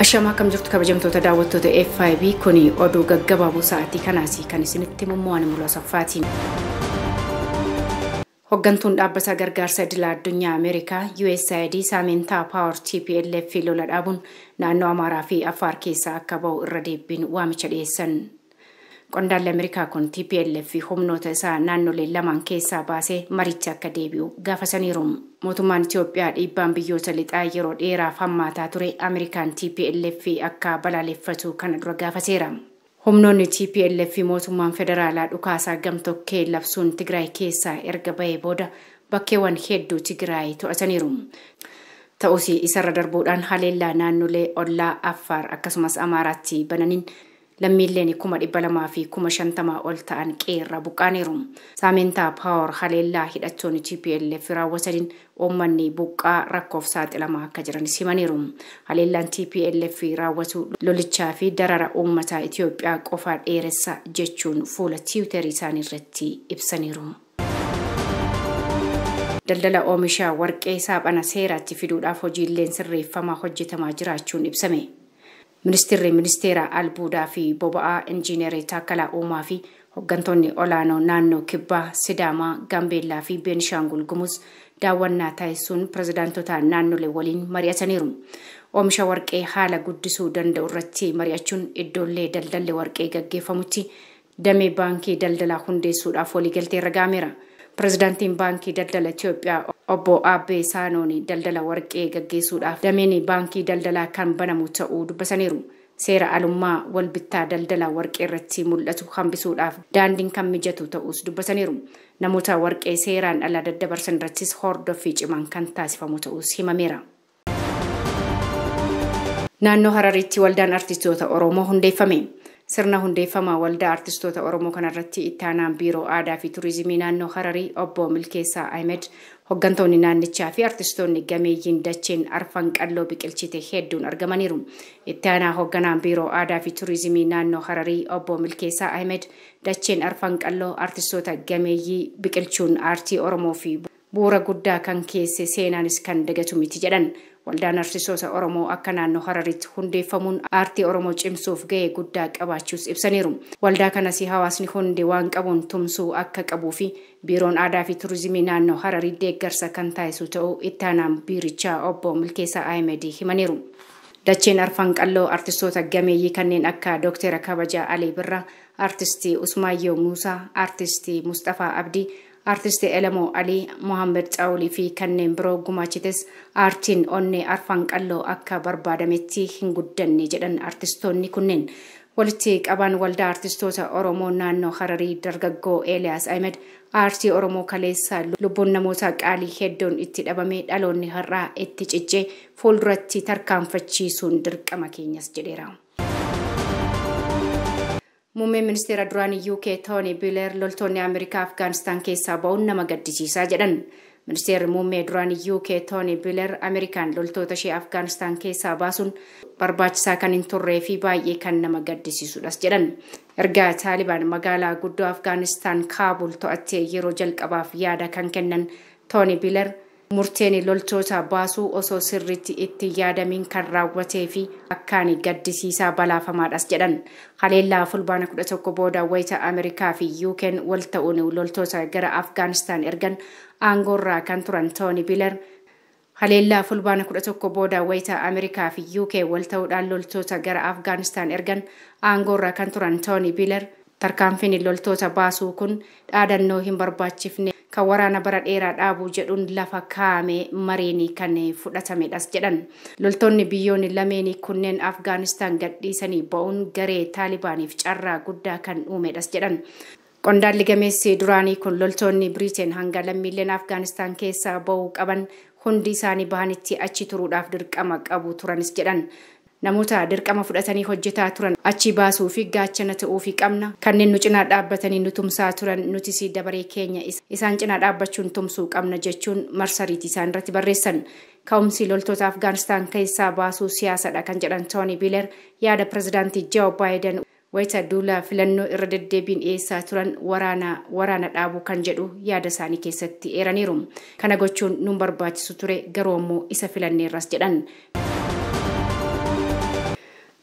Ashamaa akkam jirtu kabajamtoota daawwattoota FIB kuni oduu gaggabaaboo sa'aatii kanaati kan isinitti mummu'an mul'asaffaatiin. Hoggantuun dhaabbata gargaarsa idila addunyaa Ameerikaa USAID Saamintaa Paawar TPLF lola dhaabuun naannoo Amaaraa fi Affaar keessaa akka bahu irra deebiin waamicha dhiyeessan. Qondaalli Ameerikaa kun TPLF humnoota isaa naannolee lamaan keessaa baasee maricha akka deebi'u gaafataniiru. Mootummaan Itoophiyaa dhiibbaan biyyoota lixaa yeroo dheeraaf hammaataa ture Ameerikaan TPLF akka balaaleffatu kana dura gaafateera. Humnoonni TPLF mootummaan federaalaa dhukaasaa gamtokkee labsuun Tigraay keessaa erga bahee booda bakkeewwan hedduu Tigraay to'ataniiru. Ta'us isarra darbuudhaan haleellaa naannolee ollaa Affaar akkasumas Amaaraatti bananiin lammiileen 250,000 ol ta'an qeerra buqqaaniiru. Saamintaa Paawar haleellaa hidhattoonni TPLF raawwataniin uummanni buqqaa rakkoof saaxilamaa akka jiranis himaniiru. Haleellaan TPLF raawwatu lolichaa fi darara uummataa Itoophiyaa qofaa dheeressa jechuun fuula tiwiitarii isaanii irratti ibsaniiru. Daldala oomisha warqee saaphana seeraatti fiduudhaaf hojiileen sirreeffamaa hojjetamaa jiraachuun ibsame. Ministeerri ministeera albuudaa fi boba'aa injiinar Taakkalaa Uumaa fi hooggantoonni olaanoo naannoo Kibbaa, Sidaamaa, Gaambeellaa fi Beenishaangul Gumuz daawwannaa taasisuun pirezidaantota naannolee waliin mari'ataniiru. Oomisha warqee haala guddisuu danda'u irratti mari'achuun iddoolee daldalli warqee gaggeeffamutti damee baankii daldalaa hundeessuudhaaf waliigaltee irra gahameera. Pirezidaantiin baankii daldala Itoophiyaa obbo Aabbee Saanoon daldala warqee gaggeessuudhaaf dameen baankii daldalaa kan banamu ta'uu dubbataniiru. Seera alummaa wal bittaa daldala warqee irratti mul'atu hambisuudhaaf daandiin kan mijatu ta'uus dubbataniiru. Namoota warqee seeraan ala daddabarsan irrattis hordoffii cimaan kan taasifamu ta'uus himameera. Naannoo Hararitti waldaan artistoota Oromoo hundeeffame. Sirna hundeeffamaa waldaa artistoota Oromoo kanarratti itti aanaan biiroo aadaa fi turizimii naannoo Hararii obbo Milkeessaa Ahmed hooggantoonni naannichaa fi artistoonni gameeyyiin dacheen arfan qalloo biqilchite hedduun argamaniiru. Itti aanaa hoogganaan biiroo aadaa fi turizimii naannoo Hararii obbo Milkeessaa Ahmed dacheen arfan qalloo artistoota gameeyyii biqilchuun aartii Oromoo fi bu'uura guddaa kan keesse seenaanis kan dagatu miti jedhan. Waldaan artistoota Oromoo akka naannoo Hararitti hundeeffamuun aartii Oromoo cimsuuf gahee guddaa qabaachuus ibsaniiru. Waldaa kanas hawaasni hundi waan qabuun tumsuu akka qabuu fi biiroon aadaa fi turizimii naannoo Hararii deeggarsa kan taasisu ta'uu itti aanaan biirichaa obbo Milkeessaa Ahmed himaniiru. Dacheen arfan qalloo artistoota gameeyyii kanneen akka Dooktara Kabajaa Alii Birraa, Artistii Usmaayyoo Muusaa, Artistii Mustafaa Abdii, Artistii Elamoo Alii, Mohaammed Xaawulii fi kanneen biroo gumaachites aartiin onnee arfan qalloo akka barbaadametti hin guddanne jedhan artistoonni kunneen. Walitti qabaan waldaa artistoota Oromoo naannoo Hararii dargaggoo Eeliyaas Ahmed aartii Oromoo kaleessa lubbuun namoota qaalii hedduun itti dhabame dhaloonni har'aa itti ciccee fuulduratti tarkaanfachiisuun dirqama keenyas jedheera. Muummeen ministeera duraanii UK Tony Blair loltoonni Ameerikaa Afgaanistaan keessaa ba'uun nama gaddisiisaa jedhan. Ministeerri muummee duraanii UK Tony Blair Ameerikaan loltoota ishee Afgaanistaan keessaa baasuun barbaachisaa kan hin turree fi baay'ee kan nama gaddisiisudhas jedhan. Erga Taalibaan magaalaa guddoo Afgaanistaan Kaabul to'attee yeroo jalqabaaf yaada kan kennan Tony Blair murteen loltoota baasuu osoo sirriitti itti yaadamiin kan raawwatee fi akkaan gaddisiisaa balaafamaadhas jedhan. Haleellaa fulbaana 11 booda wayita Ameerikaa fi UK'n wal ta'uun loltoota gara Afgaanistaan ergan aangoorraa kan turan Tony Blair haleellaa fulbaana 11 booda wayita Ameerikaa fi UK wal ta'uudhaan loltoota gara Afgaanistaan ergan aangoorraa kan turan Tony Blair tarkaanfiin loltoota baasuu kun dhaadannoo hin barbaachifne kan waraana bara dheeraa dhaabuu jedhuun lafa kaa'ame mariin kan fudhatamedhas jedhan. Loltoonni biyyoonni lameenii kunneen Afgaanistaan gadhiisanii ba'uun garee Taalibaaniif carraa guddaa kan uumedhas jedhan. Qondaalli gameessi duraanii kun loltoonni Biriteen hanga lammiileen Afgaanistaan keessaa ba'uu qaban hundi isaanii bahanitti achi turuudhaaf dirqama qabu turanis jedhan. Namoota dirqama fudhatanii hojjetaa turan achi baasuu fi gaachana ta'uu fi qabna. Kanneen nu cinaa dhaabbatanii nu tumsaa turan nutis dabaree keenya isaan cinaa dhaabbachuun tumsuu qabna jechuun marsariitii isaan irratti barreessan. Ka'umsi loltoota Afgaanistaan keessaa baasuu siyaasadha kan jedhan Tony Blair yaada pirezidaantii Joe Biden wayita duula filannoo irra deddeebiin dhiyeessaa turan waraana dhaabuu kan jedhu yaada isaanii keessatti eeraniiru. Kana gochuun nun barbaachisu ture garuu ammoo isa filanneerras jedhan.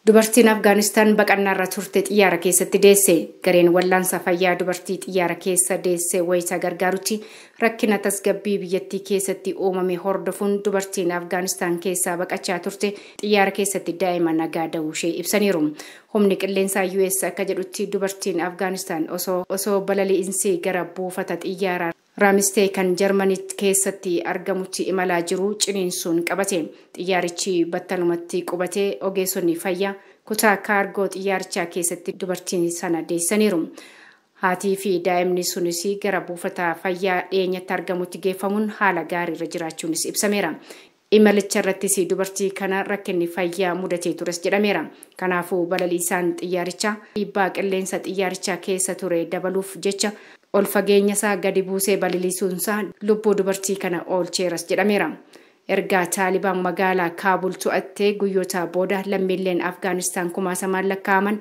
Dubartiin Afgaanistaan baqannaarra turte xiyyaara keessatti deesse. Gareen wallaansa fayyaa dubartii xiyyaara keessa deesse wayita gargaarutti rakkina tasgabbii biyyattii keessatti uumame hordofuun dubartiin Afgaanistaan keessaa baqachaa turte xiyyaara keessatti daa'ima nagaa da'uu ishee ibsaniiru. Humni qilleensaa US akka jedhutti dubartiin Afgaanistaan osoo balali'iinsi gara buufata xiyyaaraa Raamistee kan Jarmanii keessatti argamutti imalaa jiru ciniinsuun qabate. Xiyyaarichi battalumatti qubatee ogeessonni fayyaa kutaa kaargoo xiyyaarichaa keessatti dubartiin sana deessaniiru. Haatii fi daa'imni sunis gara buufata fayyaa dhiyeenyatti argamutti geeffamuun haala gaariirra jiraachuunis ibsameera. Imalicha irrattis dubartii kana rakkinni fayyaa mudatee tures jedhameera. Kanaafuu balaliisaan xiyyaarichaa dhiibbaa qilleensa xiyyaarichaa keessa ture dabaluuf jecha ol fageenya isaa gadi buusee balaliisuunsaa lubbuu dubartii kana oolcheeras jedhameera. Ergaa Taalibaan magaalaa Kaabul to'attee guyyoota booda lammiileen Afgaanistaan kumaatamaan lakkaa'aman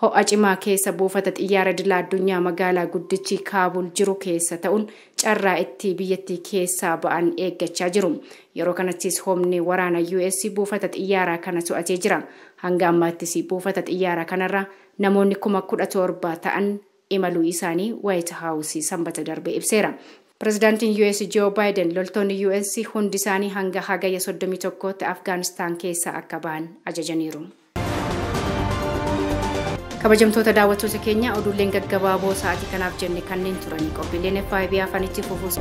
ho'a cimaa keessa buufata xiyyaara idilaa addunyaa magaalaa guddichi Kaabul jiru keessa ta'uun carraa itti biyyattii keessaa ba'an eeggachaa jiru. Yeroo kanattis humni waraana US buufata xiyyaaraa kana to'atee jira. Hanga ammaattis buufata xiyyaaraa kanarra namoonni 17,000 ta'an imaluu isaanii White House sanbata darbe ibseera. Pireezidaantiin US Joe Biden loltoonni US hundi isaanii hanga hagayya 31tti Afgaanistaan keessaa akka ba'an ajajaniiru. Kabajamtoota daawwattoota keenya oduuleen gaggabaaboo sa'aatii kanaaf jenne kanneen turanii qophiileen FIB afanitti fufuus.